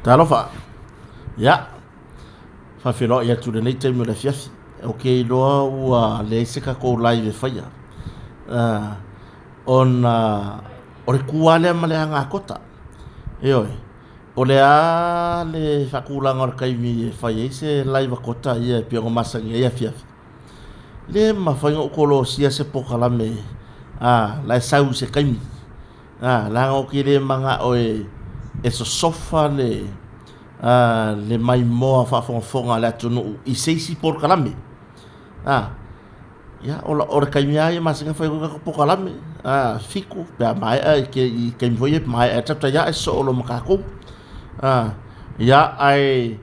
Talofa. Ia, faafeiloai atu i lenei taimi o le afiafi. Ou te iloa ua leai se tatou live e faia, ona o le tu lava lea ma le Anakota. Ioe, po o le a le faatulaga o le taimi e fai ai se live a Kota ia e pei ona masani ai afiafi, le mafai ona ou kolosia se polokalame la e sau i se taimi. Leaga ou te le manao e sosofa le maimoa faafogafoga a le atunuu i se isi polokalame. Ia, o le taimi lava ia masani ona fai ai le tatou polokalame, 7 pe a maea i le taimi foi lea e maea ai le taitai ae sosoo loa ma tatou. Ia, ae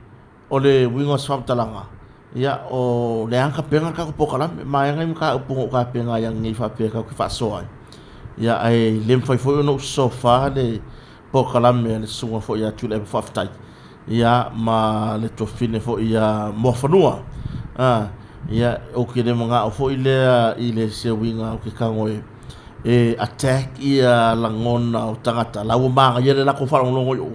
O le uiga o se faamatalaga, ia, o lea lava na tapena le tatou polokalame. E manaia nai mataupu na ou tapena ai ananei faapea tatou te faasoa ai, ia ae le mafai foi ona ou sosofaina le polokalame a le susuga foi ia Tuilaepa Faafetai, ia ma le tuafafine foi ia Muafanua. Ia, ou te le manao foi lea i le se uiga ou te tago e attack ia lagona o tagata la ua manaia le latou faalogologo i o,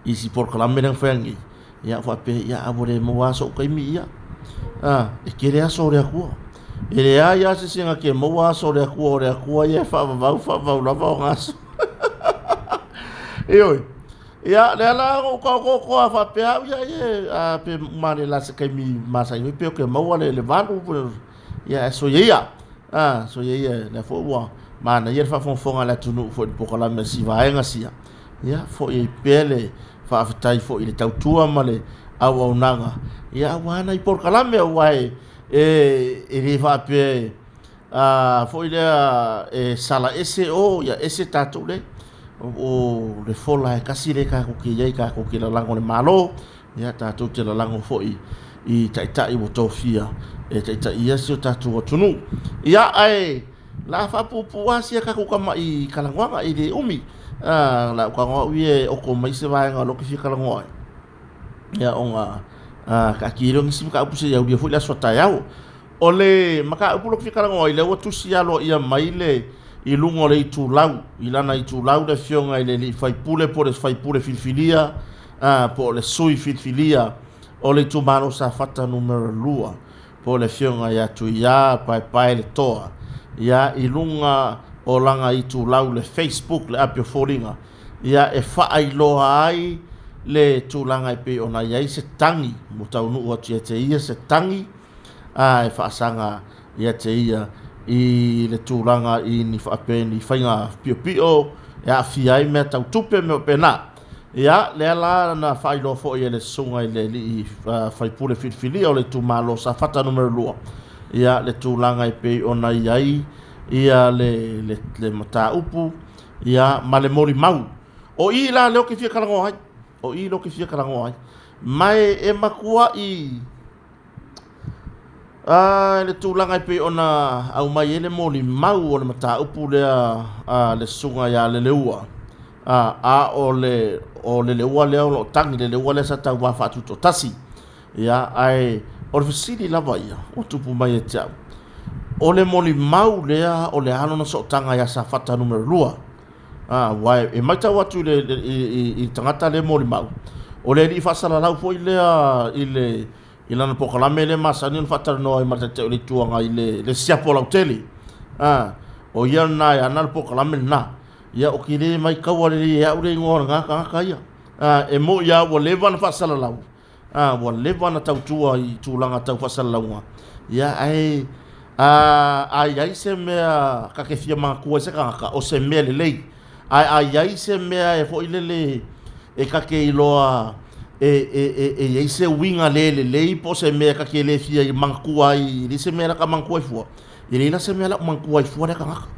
i si polokalame lea na fai ananei, ia ou faapea, ia a ua le maua lava so'u taimi, ia. E tele aso o le Atua. E leai lava se isi na te maua aso o le Atua, o le Atua ia e faavavau faavavau lava ona aso. Ioe. Ia, lea la na ou taotooto lava faapea au, ia, ia, pe uma ane la i se taimi masani foi pe ou te maua le 8, ia ae soia ia. Soia ia, lea foi ua manaia le faafogafoga a le atunuu foi i le polokalame a si vaega sia. Ia foi ai pea le faafetai foi i le tautua ma le auaunaga, ia aua nai polokalame aua e le faapea foi lea e sala ese o, ia ese tatou le. O le fola e tasi lea tatou te i ai tatou te lalago i le Malo, ia tatou te lalago foi i taitai ua tofia e taitaia si o tatou atunuu. Ia ae O le a faapuupuu lava sia tatou tamai talanoaga e le umi. O le a ou tago au ia e oto mai se vaega o lea ou te fia talanoa ai, ia ona taatia ai lea o nisi mataupu seia aulia foi le aso a taeao. O le mataupu lea ou te fia talanoa ai, lea ua tusi aloaia mai le i luga o le itulau, i lana itulau le afioga i le sui usufono po o le sui usufono filifilia po o le sui filifilia o le itumalo o Safata Nu.2 po o le Afioga ia Tuia Paepaeletoa, ia, i luga o lana itulau le Facebook, le api o foliga, ia, e faailoa ai le tulaga e pei ona i ai se tagi ua taunuu atu ia te ia se tagi a e faasaga ia te ia i le tulaga i ni faapea ni faiga piopio e aafia ai mea tau tupe mea faapena. Ia, lea la na faailoa foi e le susuga i le alii faipule filifilia o le itumalo o Safata Nu.2, ia, le tulaga e pei ona i ai ia le, le, le mataupu, ia, ma le molimau. O i la lea ou te fia talanoa ai, o i lea ou te fia talanoa ai. Ma e, e matuai A, le tulaga e pei ona aumai ai le molimau o le mataupu lea a le susuga ia Leleua, a, a o le, o Leleua lea o lo o tagi, Leleua lea sa tauva faatutoatasi. Ia, ae o le fesili lava ia ua tupu mai ia te au, o le molimau lea o le a lona sootaga ia Safata Nu.2? A, aua e matau atu i le, i, i, i tagata lea e molimau, o le alii faasalalau foi lea i le i lana polokalame lea e masani ona faatalanoa ai ma le Taitai o le Itu Agai i le, le siapo lautele. A, o ia lena e ana le polokalame lena. Ia, ou te le maitaua lelei e au le igoa o lena tagata ia. A, e moni lava ua leva ona faasalalau, a, ua leva ona tautua i tulaga tau faasalalauga, ia, ae a, a i ai se mea ta te fia manatua ai se tagata, o se mea lelei. Ae a i ai se mea e foi lele e ta te iloa e, e, e, e i ai se uiga le lelei po o se mea ta te le fia manatua ai, e leai se mea la ta manatua ai fua, e leai la se mea la ou manatua ai fua lea tagata.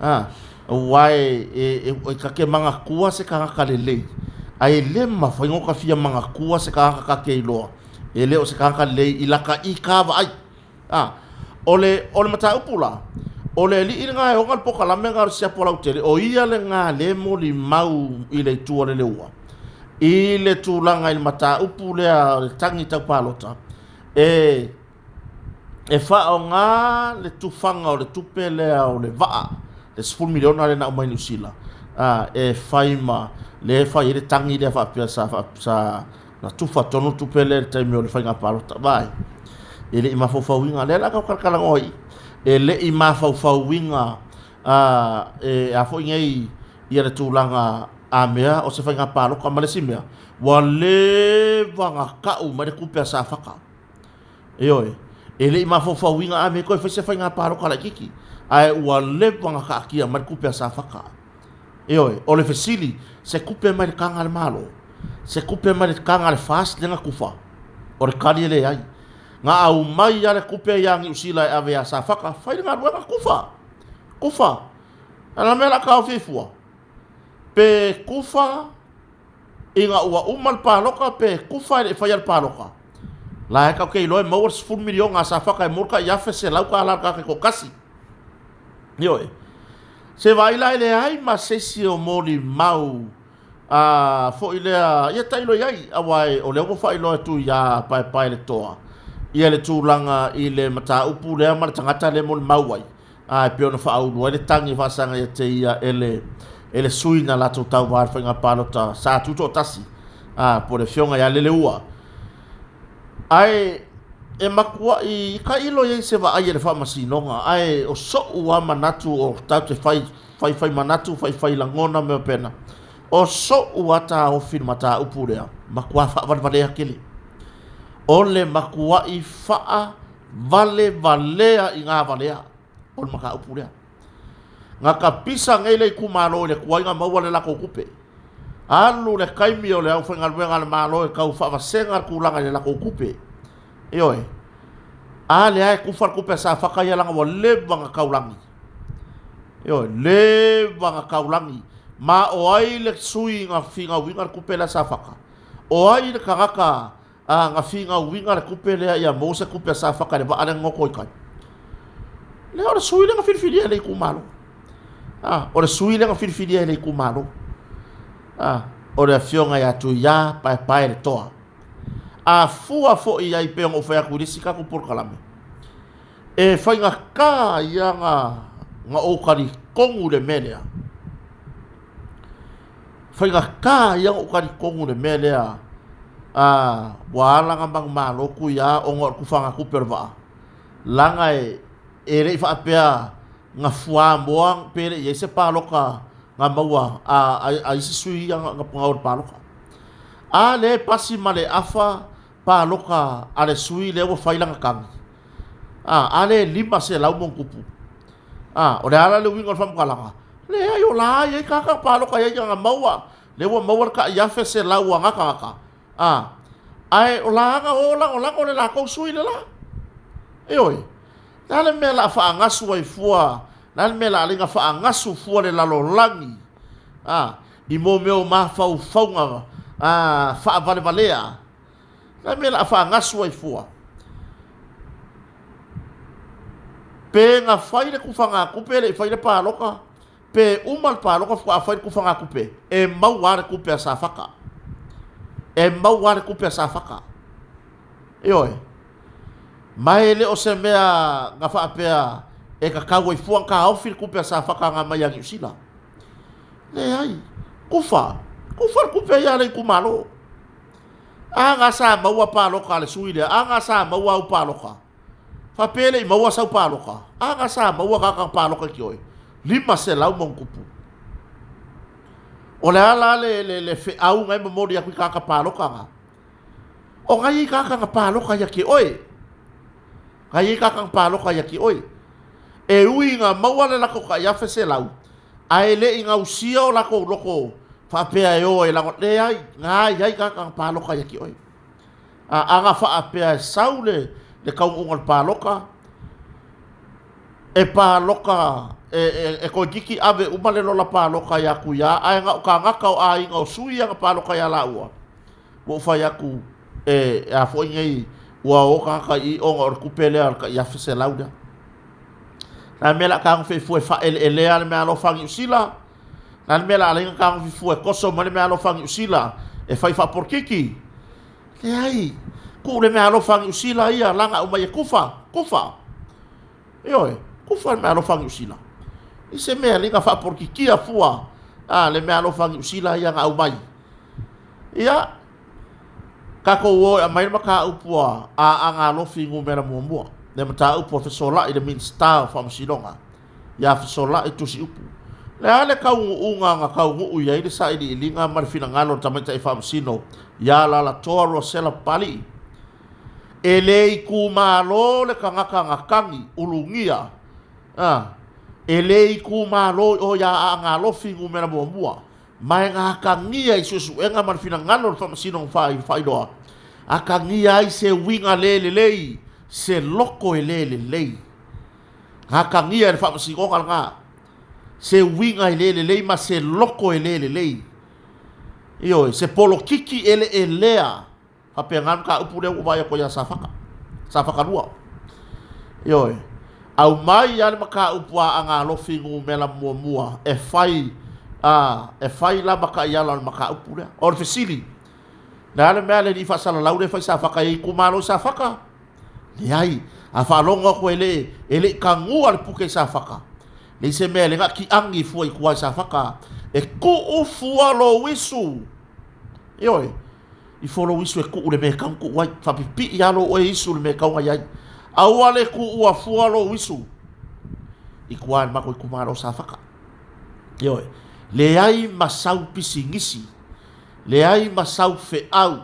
A, aua e, e, e, e ta te manatua se tagata lelei, ae le mafai ona ta fia manatua se tagata ta te iloa e le o se tagata lelei i lata ita vaai. A, o le, o le mataupu la, o le alii lena e ona le polokalame lena o le siapo lautele, o ia lena lea e molimau i le itu a Leleua i le tulaga i le mataupu lea o le tagi tau palota, e, e faaaoga le tufaga o le tupe lea o le vaa, le 10 miliona lea na aumai Niu Sila, a, e fai ma lea e fai ai le tagi lea faapea sa, sa na tufa tonu tupe lea i le taimi o le faiga palota. Vaai, e le i mafaufauina, lea la tau talatalanoa i, e le i mafaufauina e a foi nei ia le tulaga a mea o se faiga palota ma le isi mea, ua leva na tau mai le tupe a Safata. Ioe, e le i mafaufauina a mea toe fai se faiga palota laitiiti, ae ua leva na taatia mai le tupe a Safata. Ioe, o le fesili, se tupe mai le taga a le Malo? Se tupe mai le taga a le FAST lea na tufa? O le tali e leai. Na aumai lava le tupe ia Niu Sila e ave ia Safata, fai le galuega, tufa, tufa. A o le mea o le a taofi ai fua? Pe tufa ina ua uma le palota pe tufa e le i faia le palota? La e tatou te iloa e maua le $10 miliona a Safata e maua le tai $1,100 a le tagata e toatasi. Ioe. Se vaai la e leai ma se isi o molimau a foi lea ia tailo i ai, aua o lea ua faailoa atu ia Paepae le Toa ia le tulaga i le mataupu lea ma le tagata lea molimau ai, a e pei ona faaulu ai le tagi e faasaga ia te ia e le e le sui na latou tauva i le faiga palota sa tutoatasi, a po o le afioga ia Leleua. Ae e matuai tailo i ai se vaai a le Faamasinoga, ae o so'u lava manatu o tatou te fai faifai manatu, faifai lagona ma mea faapena, o so'u lava taofi i le mataupu lea, matua faavalevalea tele. O le matuai faavalevalea i gā valea o le mataupu lea. Na tapisa nei le itumalo i le tuai ona maua le latou tupe. Alu le taimi o le aufaigaluega a le Malo e tau faavasega le tulaga i le latou tupe. Ioe. A lea e tufa le tupe a Safata ia leaga ua leva ona taulagi. Ioe, leva ona taulagi. Ma o ai le sui na finauina le tupe lea a Safata? O ai le tagata a na finauina le tupe lea ia maua se tupe a Safata i le vaa lea na goto i tai? Lea o le sui lea na filifilia e le itumalo. A, o le sui lea na filifilia e le itumalo. A, o le afioga ia Tuia Paepae le Toa. A fua foi i ai pei ona ou fai atu i le isi tatou polokalame, e faigata ia na ou talitonu i le mea lea. Faigata ia ona ou talitonu i le mea lea, a, ua ala ona manumalo Tuia ona o le tufaga tupe o le vaa, leaga e le i faapea na fuamoa pe le i i ai se palota na maua a isi sui ia na o i le palota. A lea e pasi ma le afa palota a le sui lea ua fai lana tagi, a lea e 500 ma ona tupu. A, o le a la le uiga o le faamatalaga? Leai, o la e i ai tagata palota i ai na maua, lea ua maua le tai 1,100 a na tagata, a, ae o la na o lagolago le latou sui le la. Ioe, o le a le mea o le a faagasu ai fua, o le a le mea o le a ala ai ona faagasu fua le lalolagi, a, i mo mea o mafaufauga faavalevalea, o le a le mea o le a faagasu ai fua? Pe na fai le tufagatupe e le i fai le palota, pe uma le palota faatoa fai le tufagatupe, e maua lava le tupe a Safata. E maua lava le tupe a Safata. Ioe. Ma e le o se mea na faapea e tatau ai fua ona taofi le tupe a Safata na aumai ia Niu Sila. Leai. Tufa. Tufa le tupe ia a le itumalo. A na sa maua palota a le sui lea, a na sa maua au palota. Faapea e le i maua sau palota, a na sa maua tagata palota i oe, 500 ma ona tupu. O le a la le feau na e momoli atu i tagata palota na? O na i ai tagata na palota ia te oe. Na i ai tagata na palota ia te oe. E ui ina maua le latou tai 1,100, ae le i gausia o latou loto faapea e o e lago, leai, na i ai tagata na palota ia te oe. A na faapea e sau le taunuuga o le palota, e palota, e toeitiiti ave uma le lola palota ia Tuia, ae na o tagata o aiga o sui ia na palota ia laua, ua ou fai atu, e a foi nei, ua o tagata i i ona o le tupe lea o le tai 1,100 lea. O le a le mea o le a tagofi ai fua e faaeleelea le meaalofa a Niu Sila? O le a le mea o le a ala ai ona tagofi fua e toso mai le meaalofa a Niu Sila e fai faapolokiki? Leai, tuu le meaalofa a Niu Sila ia laga aumai e tufa, tufa. Ioe, tufa le meaalofa a Niu Sila. I se mea e ala ai ona faapolokikia fua a, le meaalofa a Niu Sila ia na aumai. Ia, tatou o e aumai le mataupu a Aana Alofi numera muamua, le mataupu a Fesolai le Minisita o Faamasinoga, ia Fesolai Tusiupu. Le a le taunuuga na taunuu i ai le sailiiliga ma le finagalo o le tamaitai faamasino ia Alalatoa Ruasela Papalii? E le itumalo le tagata na tagi, ulugia, a, e le itumalo i o ia Aana Alofi numera muamua, ma e na atagia i suesuega ma le finagalo o le Faamasinoga Faailoa, atagia ai se uiga le lelei, se loko e le lelei. Na atagia e le Faamasinoga lena se uiga e le lelei ma se loko e le lelei. Ioe, se polokiki eleelea. Faapena le mataupu lea ua ou vaai atu ai ia Safata, Safata 2. Ioe, aumai lava le mataupu a Aana Alofi numera muamua e fai, a, e fai la ma taiala o le mataupu lea. O le fesili, le a le mea a le alii faasalalau lea e fai Safata e itumalo i Safata? Leai, a faalogo atu e le, e le i tagua le puke i Safata, leai se mea e le na tiagi fua i tua i Safata, e tuu fua lou isu. Ioe, i follow isu e tuu le mea e tau tuu ai. Faapipii lava lou oe isu i le mea e tau ai ai. Aua le tuua fua lou isu i tua i le matou itumalo o Safata. Ioe, leai ma sau pisinisi, leai ma sau feau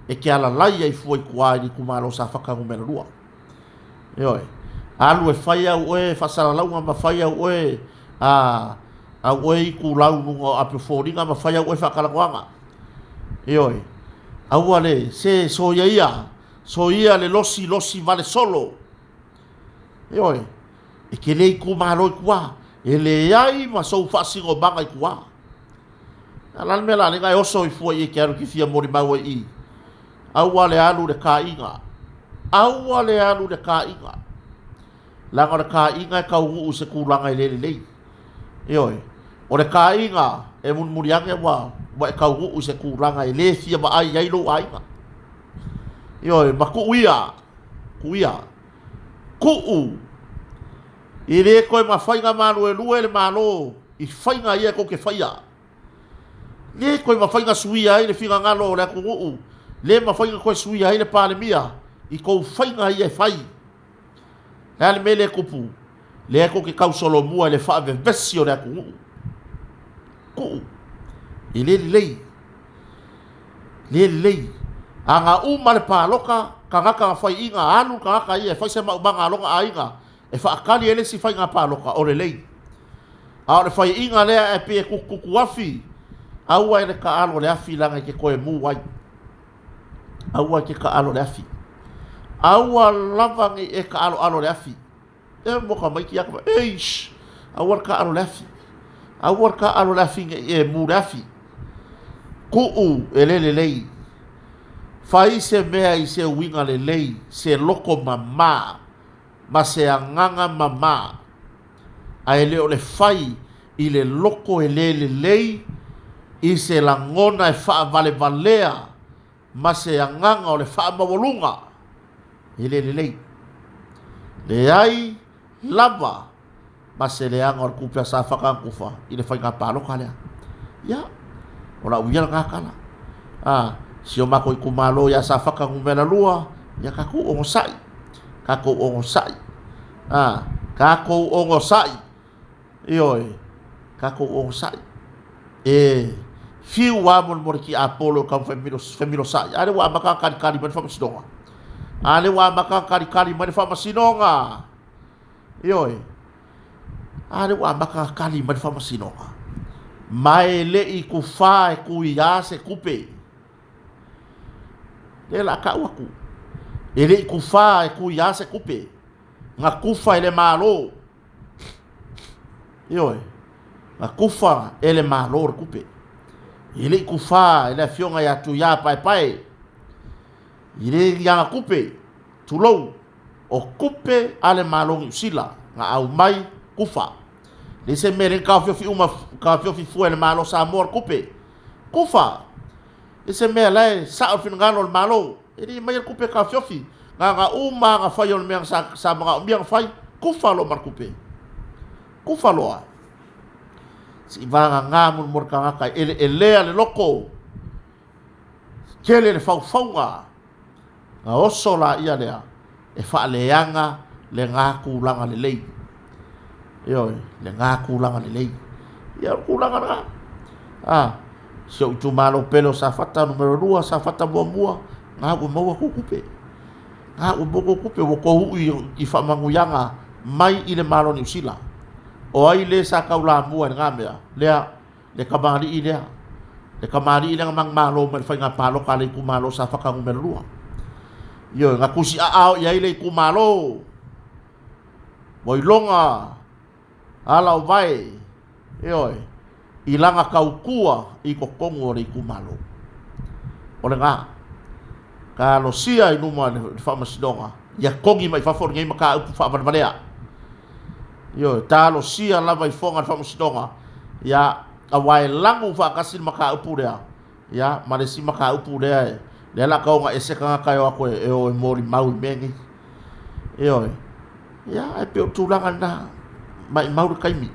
e te alalai ai fua i tua i le itumalo o Safata numera 2. Ioe. Alu e fai au oe faasalalauga ma fai au oe a au oe itulau i luga o api o foliga ma fai au oe faatalanoaga. Ioe. Aua le se soia ia, soia le losi losi vale solo. Ioe. E te le itumalo i tua, e leai ma sou faasinomaga i tua. A la le mea la le e oso i fua i e ke alu ki fia molimau ai i. Aua le alu i le kāiga. Aua le alu i le kāiga. Leaga o le kāiga e taunuu i se tulaga e le lelei. Ioe. O le kāiga e mulimuli ane ua, ua e taunuu i se tulaga e le fia vaai ai lou aiga. Ioe, ma tuu ia, tuu ia, tuu. E le toe mafai ona maluelue le Malo i faiga ia tou te faia. Le toe mafai ona suia ai le finagalo o le atunuu, le mafai ona toe suia ai le Palemia i tou faiga ia e fai. Le a le mea lea e tupu? Lea tou te tausolomua i le faavevesi o le atunuu. Tuu. E le lelei. Le lelei. A na uma le palota, tagata na faiina, alu le tagata ia e fai se maumaga a lona aiga, e faatali ai le isi faiga palota, o lelei. A o le faiaina lea ae pei e tututu afi, aua e le taalo le afi leaga e te toe mu ai. Aua e te taalo le afi. Aua lava nei e taaloalo le afi. E mo ka maiki aka, eish, aua le taalo le afi. Aua le taalo le afi nei e mu le afi. Kuu e le lelei. Fai se mea i se uiga lelei, se loko mamā, ma se agaga mamā. Ae le o le fai i le loko e le lelei, i se lagona e faavalevalea ma se agaga o le faamaualuga, e le lelei. Leai lava ma se leaga o le tupe a Safata Anutufa i le faiga palota lea. Ia, o lau ia lena tala. A, si o matou itumalo ia Safata numera 2, ia tatou onosai, tatou onosai. A, tatou onosai, ioe, tatou onosai. E fiu lava molemole tiapolo e tau femilosai, a lea ua amata ona talitali mai le faamasinoga. A lea ua amata ona talitali mai le faamasinoga. Ioe, a lea ua amata ona tali mai le faamasinoga. Ma e le i tufa e tuiā se tupe. Lea la tau atu. E le i tufa e tuiā se tupe. Na tufa e le Malo. Ioe, na tufa e le Malo le tupe. E le i tufa e le afioga ia Tuiā Paepae. I le i ana tupe, tulou, o tupe a le Malo Niu Sila na aumai tufa. Leai se mea e le taofiofi uma, taofiofi fua e le Malo Samoa le tupe. Tufa! Leai se mea la e sao le finagalo o le Malo. E le i aumaia le tupe e taofiofi. Na ona uma lava ona fai o le mea sa, sa manaomia ona fai, tufa loa ma le tupe. Tufa loa. Se i vagagā molemole tagata e eleelea le loto, tele le faufauga, na oso laia lea e faaleaga lena tulaga lelei. Ioe, lena tulaga lelei. Ia o le tulaga lena. A, si ou itumalo pele o Safata numera 2, Safata muamua, na ua maua tou tupe. Na ua maua tou tupe, ua tou ui i faamanuiaga mai i le Malo o Niu Sila. O ai le sa taulamua i lena mea? Lea, le tamalii lea, le tamalii lea na manumalo mai le faiga palota a le itumalo o Safata numera 2. Ioe, na tusiaao i ai le itumalo, ua iloga ala o vae, ioe, i lana tautua i totonu o le itumalo. O lena, talosia i luma le faamasinoga, ia togi mai fafo lenei mataupu faavalevalea. Ioe, talosia lava i foga le faamasinoga, ia, aua e lanu faatasi le mataupu lea, ia, ma le isi mataupu lea e, lea la taoga ese tagata e o atu e, e o e molimau i mea nei. Ioe, ia, ae pei o le tulaga lena, maimau le taimi,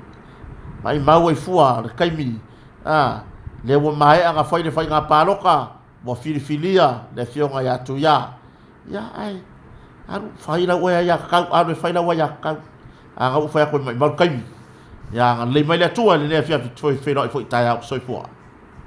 maimau ai fua le taimi, a, lea ua maea ona fai le faiga palota, ua filifilia le afioga ia Tuia, ia ae alu fai lau aiatatau, alu e fai lau aiatatau. A na ua fai atu e maimau le taimi. Ia agalelei mai le Atua i lenei afiafi, toe feiloai foi taeao. Soifua.